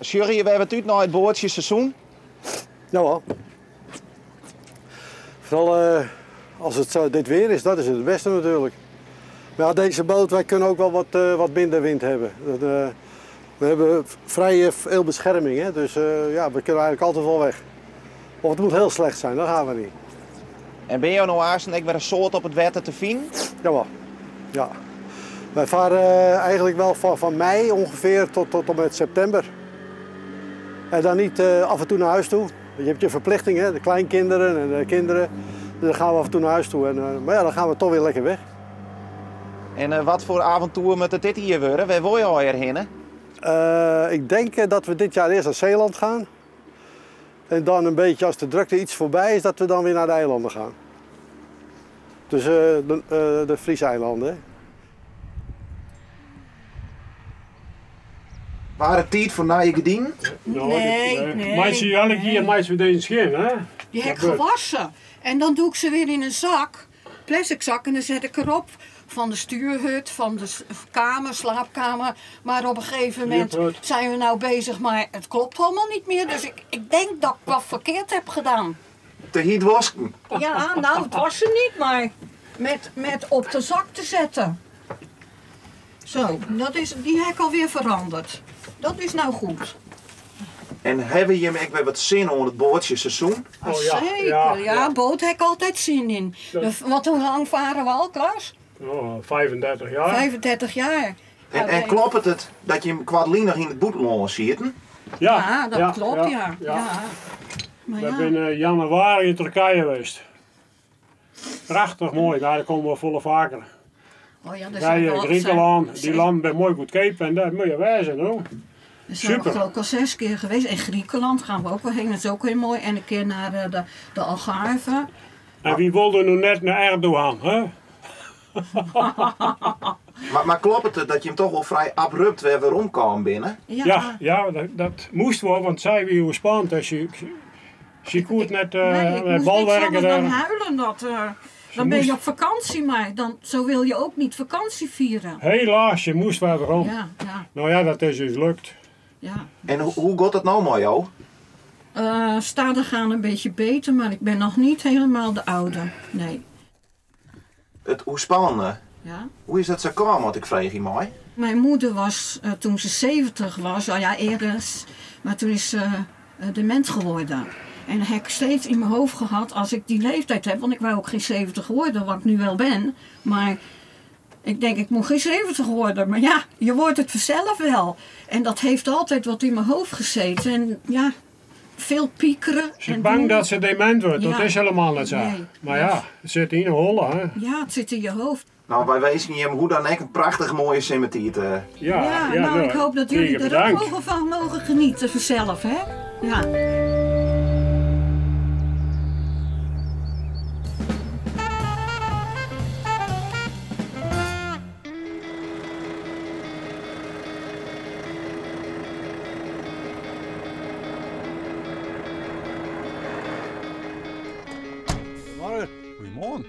Sjogge je wer wat út nei it boatsjeseizoen? Jawel. Vooral als het zo dit weer is, dat is het beste natuurlijk. Maar ja, deze boot, wij kunnen ook wel wat minder wind hebben. We hebben vrij veel bescherming, hè? Dus ja, we kunnen eigenlijk altijd wel weg. Of het moet heel slecht zijn, dan gaan we niet. En ben je nou haast ek wer in soad op it wetter te finen? Jawel, ja. Wij varen eigenlijk wel van mei ongeveer tot en met september. En dan niet af en toe naar huis toe. Je hebt je verplichtingen, hè? De kleinkinderen en de kinderen. Dus dan gaan we af en toe naar huis toe. Maar ja, dan gaan we toch weer lekker weg. En wat voor avontuur moet het dit hier worden? Waar wil je alweer heen, hè? Ik denk dat we dit jaar eerst naar Zeeland gaan. En dan een beetje als de drukte iets voorbij is, dat we dan weer naar de eilanden gaan. Dus de Friese eilanden. Hè? Waar het tijd voor nije gerdinen? Nee, nee. Maar ze elk jaar maak ze deze scheen, hè? Die heb ik gewassen. En dan doe ik ze weer in een zak, plastic zak, en dan zet ik erop. Van de stuurhut, van de kamer, slaapkamer. Maar op een gegeven moment Stuurhut. zijn we nou bezig, maar het klopt allemaal niet meer. Dus ik denk dat ik wat verkeerd heb gedaan. Te heet wasken? Ja, nou, het was ze niet, maar met op de zak te zetten. Zo, die heb ik alweer veranderd. Dat is nou goed. En hebben jullie ook weer wat zin om het bootjeseizoen? Oh, ja. Zeker, Ja, ja, ja. boot heb ik altijd zin in. Dat Want hoe lang varen we al, Klaas? Oh, 35 jaar. 35 jaar. En klopt het dat je hem kwartlinig in het boetelon ziet? Ja, Ja, dat ja, klopt, ja, ja. ja. Ja. Maar We ja. zijn in januari in Turkije geweest. Prachtig mooi, daar komen we volle vaker. Oh ja, daar Wij, zijn we al- Griekenland, zijn- die landen zijn mooi goedkoop en daar moet je wijzen, hoor. We zijn Super. ook al 6 keer geweest. In Griekenland gaan we ook wel heen, dat is ook heel mooi. En een keer naar de Algarve. En wie wilde nu net naar Erdogan, hè? Maar klopt het dat je hem toch wel vrij abrupt weer weer omkwam binnen? Ja. Ja, ja, dat moest wel, want zij wie hoe spannend als je, ze koert net, Nee, ik met moest niks balwerken anders dan daar. huilen. Dat Ze dan ben je moest op vakantie, maar dan, zo wil je ook niet vakantie vieren. Helaas, je moest weer om. Ja, ja. Nou ja, dat is dus gelukt. Ja. En hoe gaat het nou met jou? Stadig gaan een beetje beter, maar ik ben nog niet helemaal de oude. Nee. Het hoe spannende. Ja. Hoe is dat zo kwam, wat ik vreeg je mij? Mijn moeder was, toen ze 70 was, nou ja, eerder, maar toen is ze dement geworden. En dat heb ik steeds in mijn hoofd gehad, als ik die leeftijd heb, want ik wou ook geen 70 worden, wat ik nu wel ben. Maar ik denk, ik moet geen 70 worden. Maar ja, je wordt het vanzelf wel. En dat heeft altijd wat in mijn hoofd gezeten. En ja, veel piekeren. Ze is en bang doen. dat ze dement wordt, dat Ja. is helemaal niet zo. Nee. Maar ja, het zit in een holle, hè. Ja, het zit in je hoofd. Nou, wij wijzen je hem hoe dan ook een prachtig mooie symmetrie te... Ja, Ja, ja, nou, nou, ik hoop dat jullie tegen er ook bedankt. mogen van mogen genieten vanzelf, hè? Ja. Goedemorgen. Goedemorgen.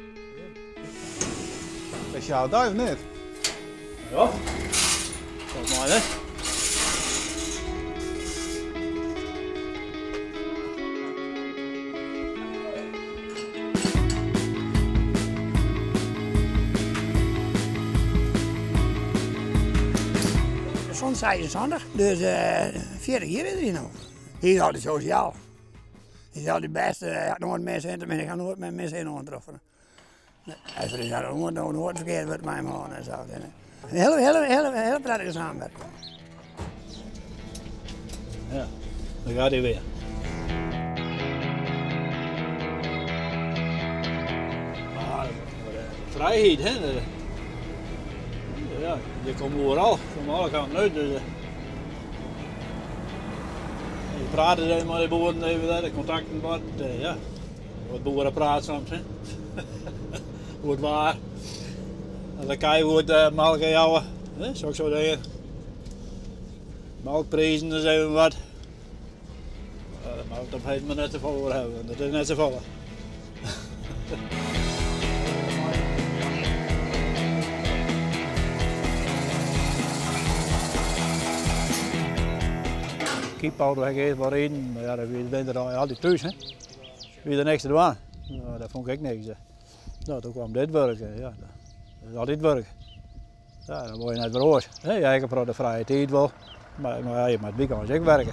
Speciaal duif of niet? Ja. Volgens mij, hè? Soms 26, dus 40 jaar is hij nog. Hij is altijd sociaal. Hij is altijd best, hij had nooit mensen in, ik ga nooit met mensen in aantroffen. Nee, hij is er nooit, nooit, nooit verkeerd met mij man en zo. Een hele, hele, hele, hele prettige samenwerking. Ja, daar gaat hij weer. Ah, vrijheid, hè? Ja, je komt overal, van alle kanten uit. Dus je praat er even met de boeren, even daar, de contacten wat, ja. Wat boeren praten soms, hè. Hoe het waar. En dan kan je hoe het melk en jouwen, hè, zo ik zo dingen. Melkprijzen is even wat. Ja, de melk, dat heeft me net te vol hebben, dat is net te vol. Kypauto ha ik earst wol riden, mar ja, dat wie de winter altyd thús. Hè. Wie der niks te dwaan. No, dat fûn ik ek niks. No, toen kwam dit wurk. Ja, dat is altyd wurk. Ja, dan wol je net wer oars. Hè, je ha ek in protte frije tiid wol, mar, mar ja, je moatte wykeins ek werke.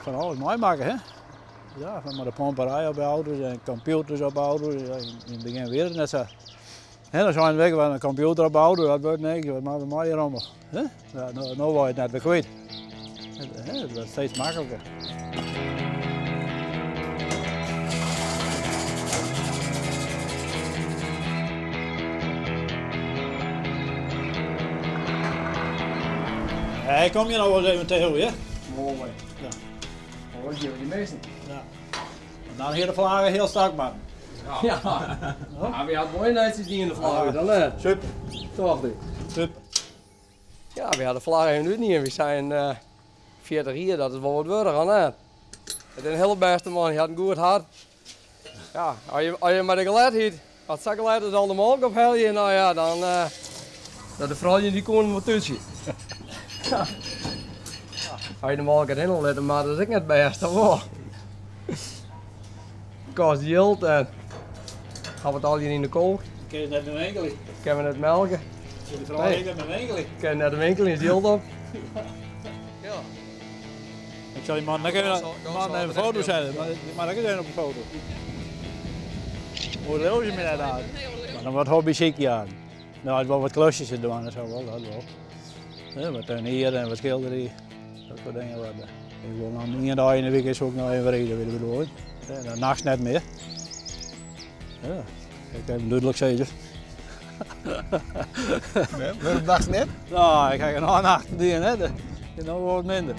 Fan alles meimakke, hè. Ja, fan mei de pomperij op de auto's en kompjûters op de auto's. Ja, yn it begjin wie it net sa. Hè, dan seinen we ek, in kompjûter op de auto, dat wurdt niks, wat moatte we mei dy rommel. Hè? Ja, no, no wol je it net wer kwyt. Hè, it wurdt steeds makliker. Hey, kom je nou wel eens even tegen, hè? Mooi. Ja. Mooi, die meesten. Ja. En dan hier de vlaggen heel strak maken. Ja. Ja, we hadden mooi netjes die in de vlaggen dan, hè? Super. Toch, die. Super. Ja, we hadden de vlaggen nu niet en we zijn 40 jaar, dat is wel wat wurdig, hè? Het is een hele beste man, hij had een goed hart. Ja, als je maar de geluid hiet, als het geluid is al de melk op je, nou ja, dan... dat de vrouwen die komen wat tussen. Ja. Als je de melk erin wil laten, maar dat is ik net best, hoor. Kost geld en gaan we het al hier in de kool. Kun je net een winkel? Kunnen we net melken? De vrouw nee. Net een winkel. Kun je net een winkel in geld op? Ja. Ik zal die man lekker man even een foto zetten, maar die man lekker zijn op de foto. Hoe leeuw je me net aan? Maar dan wat hobby ziek ja. Nou, het wel wat klusjes te doen en zo wel, dat wel. Ja, wat tuinieren en wat schilderen, dat soort dingen. Wat. Ik wil dan één dag in de week is ook nog even rijden, weet je bedoel ik. Ja, dan nachts net meer. Ja, ik heb hem duidelijk zeker. Nee, waarom nachts net? Nou, ik ga geen nacht doen, hè. Dat is nog wat minder.